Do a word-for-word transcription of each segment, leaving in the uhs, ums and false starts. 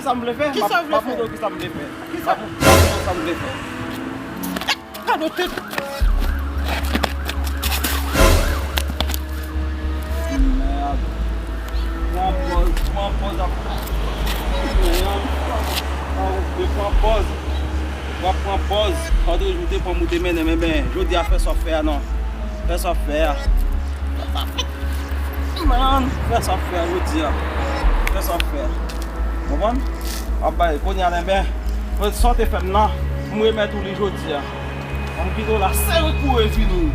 Sa m vle fè? Kisa w vle fè? M ap montre w kisa m vle fè. Kisa? M ap montre w sa m vle fè. Gade w tèt. Mèd. Pran pòz, pran pòz ap. Mèd. Ou pran pòz. W ap pran pòz. Antre jou te pran m ou te mennen m, enben, jodi a fè sa w fè a non. Fè sa w fè a. Man, fè sa w fè a jodi a. Fè sa w fè a. Konprann? W ap bay kounye a, enben, sa w te fè m nan, m remèt ou li jodi a. Ban m kite w la, senk kou revini w.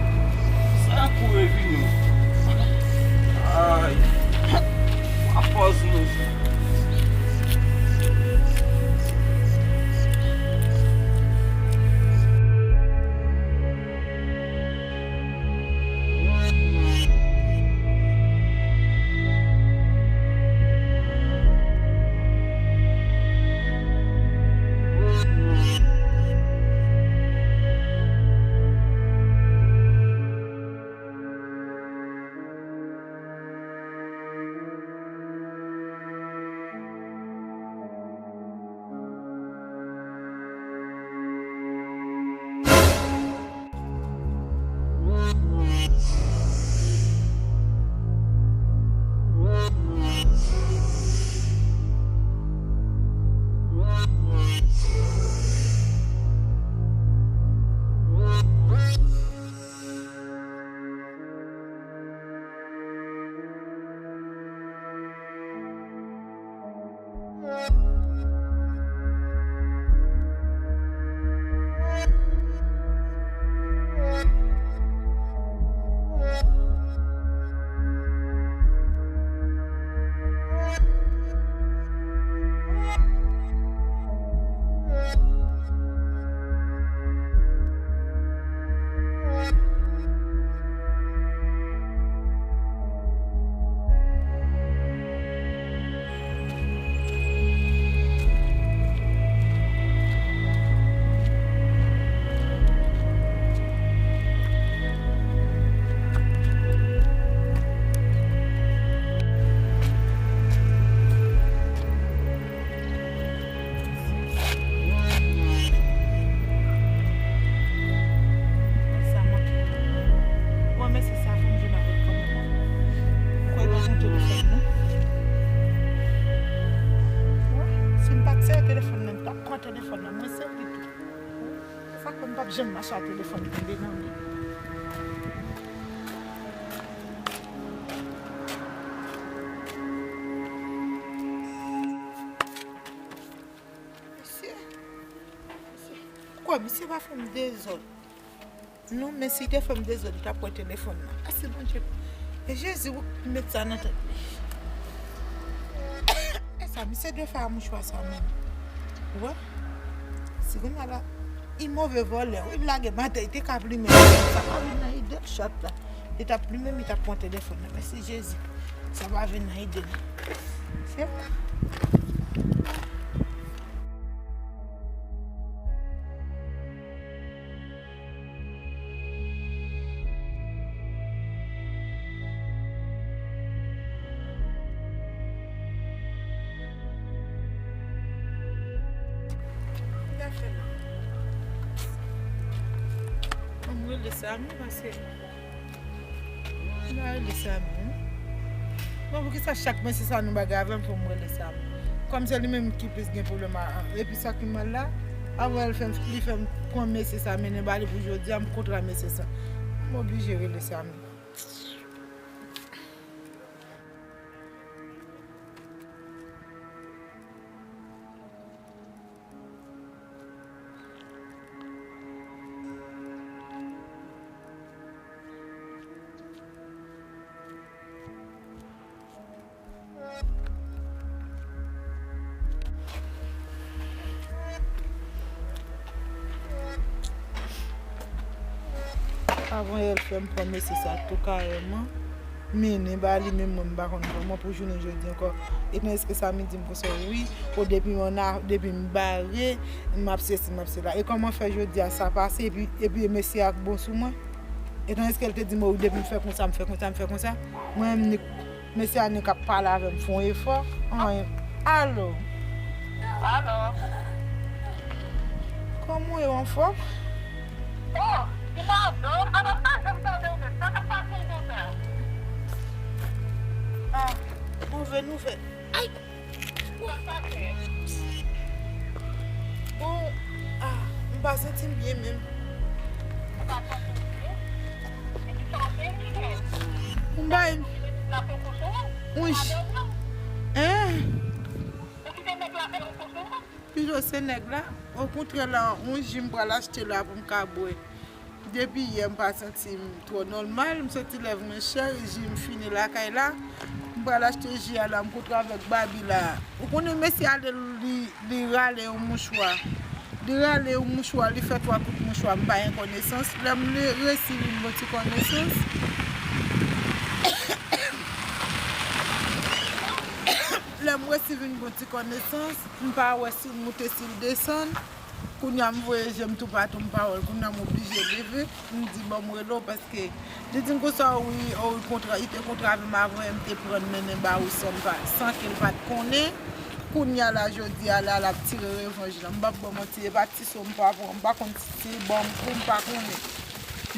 Senk kou revini w. Ay. Pran pòz nou. Sa manke. Bon, men se sa, fò m jwenn avèk kanmenm. Ou kwè l pa gon telefòn, non? Wi, si m pa t sere telefòn nan, m t ap pran telefòn nan. Mwen sere li tou. Se sa k fè m p ap janm mache a telefòn kenbe nan men. Mesye, mesye, kwè misye pa fè m dezòd. Non, men si te fè m dezòd, li t ap pran telefòn nan. Mèsi Bondye. E Jezi, ou met sa nan tèt li. E sa, misye dwe fè a mouchwa sa menm. Ou wè? Si kounye a la, li move vòlè, wi, li lage m atè, li te ka plimen. Sa pa vin nan ide l, chat la. Li t ap plimen m, li t ap pran telefòn nan. Mèsi Jezi. Sa pa vin nan ide l. Se Ann rele Samy, paske M pa rele Samy, non. Bon, poukisa chak mwen se sa nou bagay avè m, fò m rele Samy? Kòm se li menm ki plis gen pwoblèm a, a, epi sa ki mal la, avan l fè m, li fè m pran mesye sa mennen ba li pou jodi a, m kontra mesye sa. M oblije rele Samy. Avan yè l fè m pran mesye sa tou kareman. Mennen ba li, menm mwen m pa konn kòman pou jounen jodi ankò. E tandiske Samy di m konsa, wi, o depi m ann a, depi m bare, m ap sesi, m ap sela. E kòman fè jodi a sa pase, epi, epi mesye a k bon sou mwen? E tandiske l te di m, o, depi m fè konsa, m fè konsa, m fè konsa. Mwen menm, ni, mesye a ni k ap pale avè m, fè yon efò. Anyen. Alo? Alo. Kòman w ye, w anfòm? Oh, ti Mardo, alo, m pa janm tande w menm. Sa k ap pase w konsa? Ah, move nouvèl. Ay! Sa k pase? Bon, ah, m pa santi m byen menm. Ou pa santi w byen? Epi sa w te di menm? M bay. Ou kite nèg la fè yon kou sou ou? Wi. Hein? Ou kite nèg la fè yon kou sou ou? Pito se nèg la. Okontrè la, yon ji m pral achte la pou m ka bwè. Depi yè m pa santi m twò nòmal, m santi lèv mwen chè, ji m fini lakay la. M pral achte ji a la, m kontre avèk Babi la. Ou konnen mesye a li, li rale yon mouchwa. Li rale yon mouchwa, li fè twa kout mouchwa, m pa gen konesans. Lè m li resi vin bon ti konesans. Lè m resi vin bon ti konesans, m pa wè si l moute, si l desann. Kounye a m voye je m toupatou, m pa wè l. Kounye a m oblije leve, m di bon m rele w paske li di m konsa wi, o, li kontre, li te kontre avè m avan yè, m te pran l mennen ba ou san l pa, san ke l pa t konnen. Kounye a la, jodi a la, l ap tire revanj lan. M p ap ba w manti, e pa ti so m pa pran, m pa konn si se ban m kou, m pa konnen.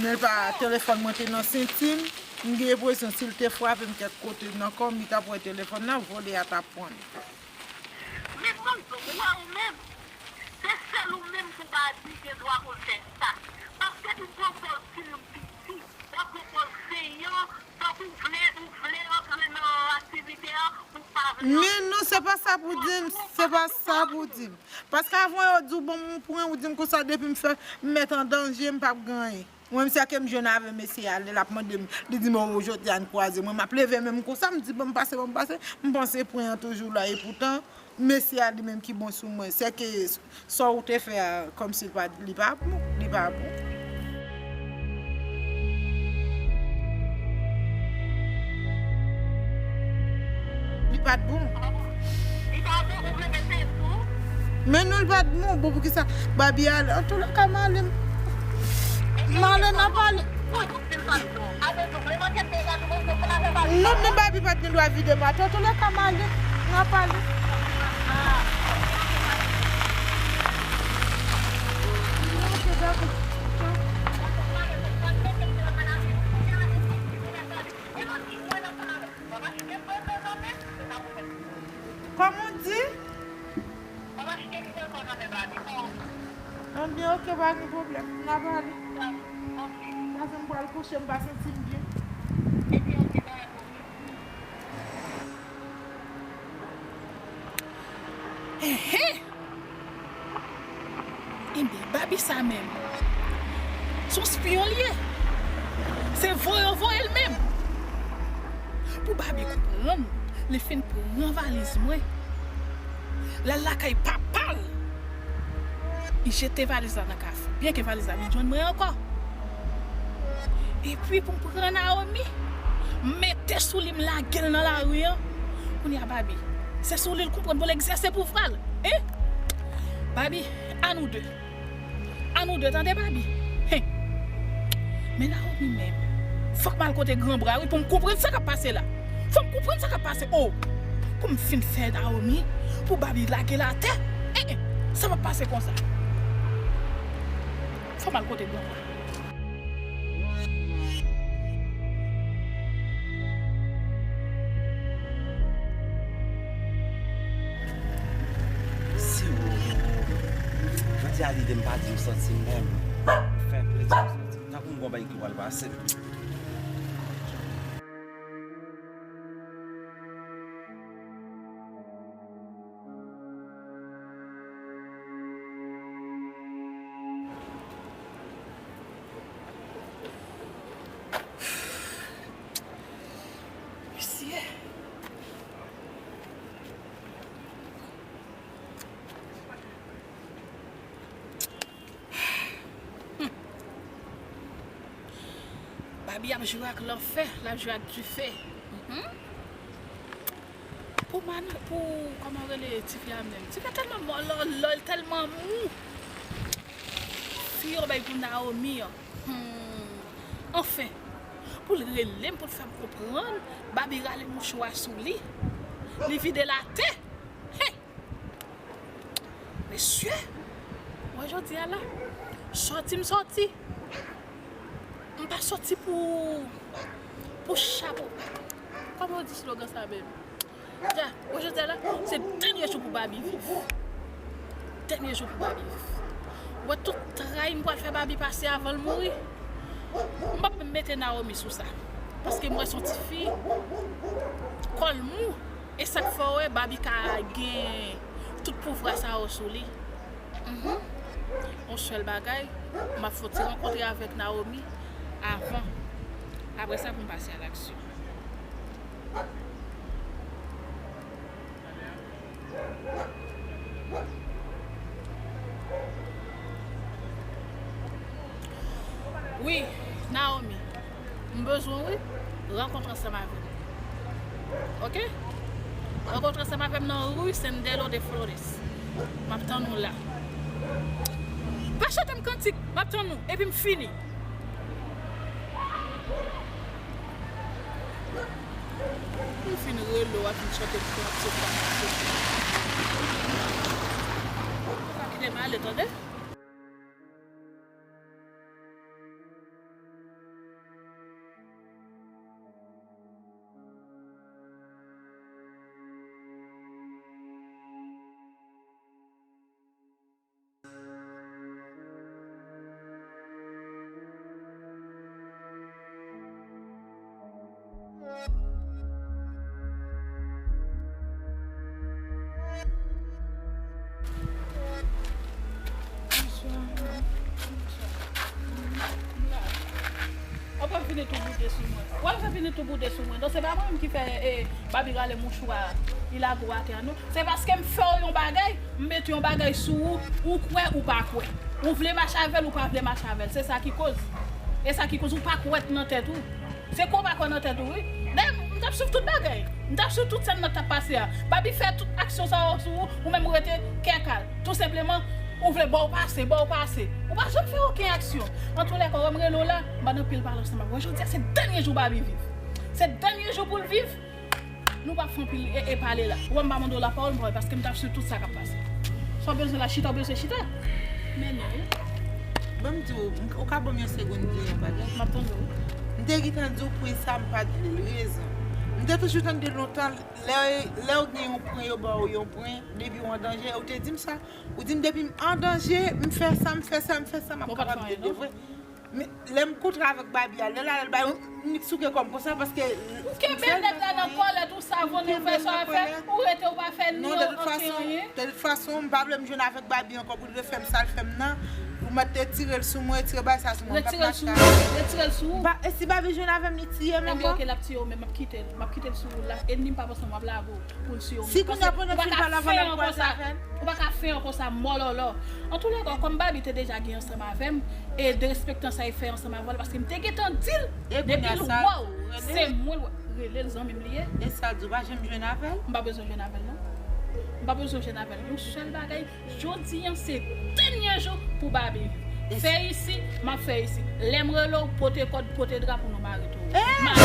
Men pa, telefòn mwen te nan senti m. M gen enpresyon si l te frape m kèk kote nan kò m, li t ap wè telefòn nan vole a t ap pran l. Men manzè, ou wè ou menm, se sèl ou menm pou Babi gen dwa pou l fè sa. Paske ou pran pòz ti moun piti, w ap pran pòz feiyan, tankou w vle, ou vle rantre nan aktivite a, ou pa vle. Men non, se pa sa pou di m, se pa sa pou di m. Paske avan yo di w ban m yon pwen, ou di m konsa depi m fè, m mèt an danje, m p ap gen anyen. Mwen, m sè ke m jwenn avè mesye a, lè l ap mande m, li di m, o, jodi a n kwaze. Mwen, m ap leve men m konsa, m di, ban m pase, ban m pase. M panse pwen an toujou la, epoutan, mesye a li menm ki bon sou mwen. Sè ke sa w te fè a, kòmsi li pa, li pa bon, li pa bon. Li pa t bon. Li pa bon, ou vle mete sou? Men non, li pa t bon. Bon, poukisa Babi ale? Antoulèka, m ale m. M ale, n a pale. Non, men Babi pa t gen dwa vide m atè. Antoulèka, m ale, n a pale. Ok, dakò. Kòman w di? Ebyen, ok, pa gen pwoblèm. N a pale. Paske m pral kouche, m pa santi m byen. Enhen! Ebyen, Babi sa menm, se yon spiyon li ye. Se voye yo voye l menm. Pou Babi konprann, li fin pran valiz mwen. L al lakay papa l. Li jete valiz la nan kafou. Byenke valiz la vin jwenn mwen ankò. Epi pou m pran Naomi, m mete sou li, m lage l nan lari an. Kounye a Babi, se sou li l konprann pou l egzèse pouvwa l. Hein? Babi, a nou de. A nou de, tande, Babi. Hein. Men Naomi menm, fòk m al kote gran bra wi pou m konprann sa k ap pase la. Fò m konprann sa k ap pase. Oh! Pou m fin fè Naomi, pou Babi lage l atè. Hein, hein. Sa p ap pase konsa. Fò m al kote gran bra. Si w, jodi a lide m pa di m santi m menm. Fè plezi m santi m tankou m gon bagay ki pral pase m. Mesye. Babi ap jwe ak lanfè, l ap jwe ak dife. Mhm. Pou man, pou, kòman rele tifi a menm? Tifi a tèlman mòlòlò, l tèlman mou. Fi yo bay pou Naomi an. Hmm. Anfen, pou l rele m, pou l fè m konprann, Babi rale mouchwa sou li. Li vide l atè. Hey! Mesye, mwen jodi a la, sòti m sòti. M pa sòti pou, pou chapo. Kòman yo di slogan sa menm? Ya, mwen jodi a la, se dènye jou pou Babi viv. Dènye jou pou Babi viv. Ou wè tout tray m pral fè Babi pase avan l mouri. M p ap menm mete Naomi sou sa. Paske m wè se yon ti fi, kò l mou. E sa k fè w wè Babi ka gen tout pouvwa sa yo sou li. Mhm. Yon sèl bagay, m ap fè yon ti rankontre avèk Naomi avan. Apre sa, pou m pase a laksyon. Wi, Naomi, m bezwen w, wi, rankontre ansanm avè m. Oke? Rankontre ansanm avè m nan ri Sendero de Flores. M ap tann ou la. Pa chante m kantik, m ap tann ou, epi m fini. M fin rele w, w ap vin chante m kantik la. Ou pa kite m ale, tande? Ou pral vini tou boude sou mwen. Ou pral vini tou boude sou mwen. Donk se pa mwen menm ki fè, e, Babi rale mouchwa, li lage w atè a, non. Se paske m fè w yon bagay, m mete yon bagay sou ou, ou kwè ou pa kwè. Ou vle mache avè l, ou pa vle mache avè l. Se sa ki koz. E sa ki koz ou pa kwè nan tèt ou. Se kwè ou pa kwè nan tèt ou, wi. Dayè, m t ap swiv tout bagay. M t ap swiv tout sèn nan k t ap pase a. Babi fè tout aksyon sa yo sou ou, ou menm ou rete kè kal. Tou senpleman, ou vle ba w pase, ba w pase. Ou pa janm fè okenn aksyon. Antoulèka, wè m rele w la, m pa nan pil pale ansanm avè w. Jodi a, se dènye jou Babi viv. Se dènye jou pou l viv. Nou p ap fè anpil e, e pale la. Ou wè m pa mande w lapawòl, m pa wè, paske m t ap swiv tout sa k ap pase. Sa w bezwen la, chita, w bezwen chita. Men non, wi. Ban m di w, m- ou ka ban m yon segonn di yon bagay? M ap tande w. M te gentan di w prens sa, m pa t vle l rezon. M te toujou tande lontan, lè, lè w gen yon pwen, yo ba w yon pwen, depi w an danje, ou te di m sa. Ou di m depi m an danje, m fè sa, m fè sa, m fè sa, m ap kapab de, de vre. Men, lè m kontre avèk Babi a, lè l ale, l bay yon nik souke kò m konsa, paske m kenbe nèg la nan kòlèt, ou savonnen, ou fè sa w ap fè, ou rete, ou pa fè ni anyen. Non, de tout fason, de tout fason, m pa vle m jwenn avèk Babi ankò pou l refè m sa l fè m nan. Ou mèt retire l sou mwen, retire bagay sa sou mwen, m p ap mache avè l. Retire l sou ou, retire l sou ou. E si Babi jwenn avè m, li tiye m ankò? Ebyen, oke, l ap tiye w, men m ap kite l, m ap kite l sou ou la, ènmi m p ap ansanm, m ap lage w pou l tiye w. Si kounye a pandan m fin pale avè l, l ap kwaze avè l. Ou pa ka fè ankò sa, mòlòlò. Antoulèka, kòm Babi te deja gen ansanm avè m, e derespektan sa e fè ansanm avè l, paske m te gentan di l, depi l wè w, se mwen l wè. Rele l, zanmi m li ye. E sa l di w pa janm jwenn avè l? M pa bezwen jwenn avè l, non. M pa bezwen jwenn avè l. Yon sèl bagay, jodi a se dènye jou pou Babi. Fè isi, m ap fè isi. Lè m rele w, pote kòd, pote dra pou nou mare tou. Mare.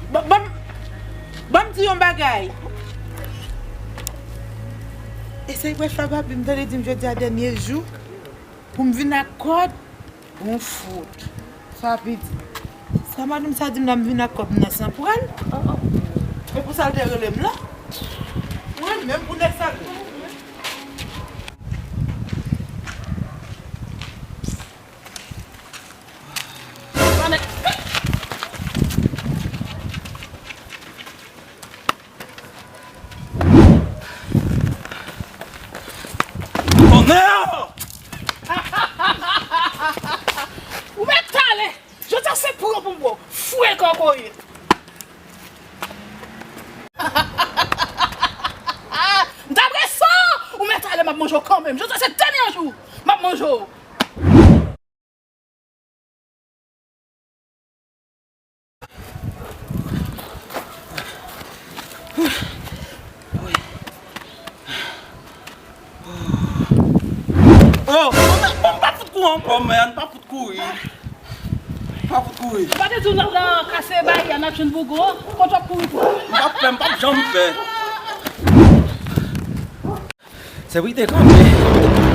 Ban, ban, ban m di yon bagay. E sa ki pral fè Babi m tande di m jodi a dènye jou pou m vin ak kòd. Yon fout. Sa pi di. Sa madanm sa di m la, m vin ak kòb nan san pral. Se pou sa l te rele m la. Mwen menm pou nèg sa. Tonnè! Ou mèt ale! Jodi a se pran pou m pran w. Frekan w ye. M ta pran san! Ou mèt ale, m ap manje w kanmenm. Jodi a se dènye jou. M ap manje w. Pòpò, men, pa fout kouri. Pa fout kouri. Ou pa te di w nan, nan kase bay a, n ap jwenn bougon. Kot w ap kouri pou? M p ap fè, m p ap janm fè. Sèvitè kanpe.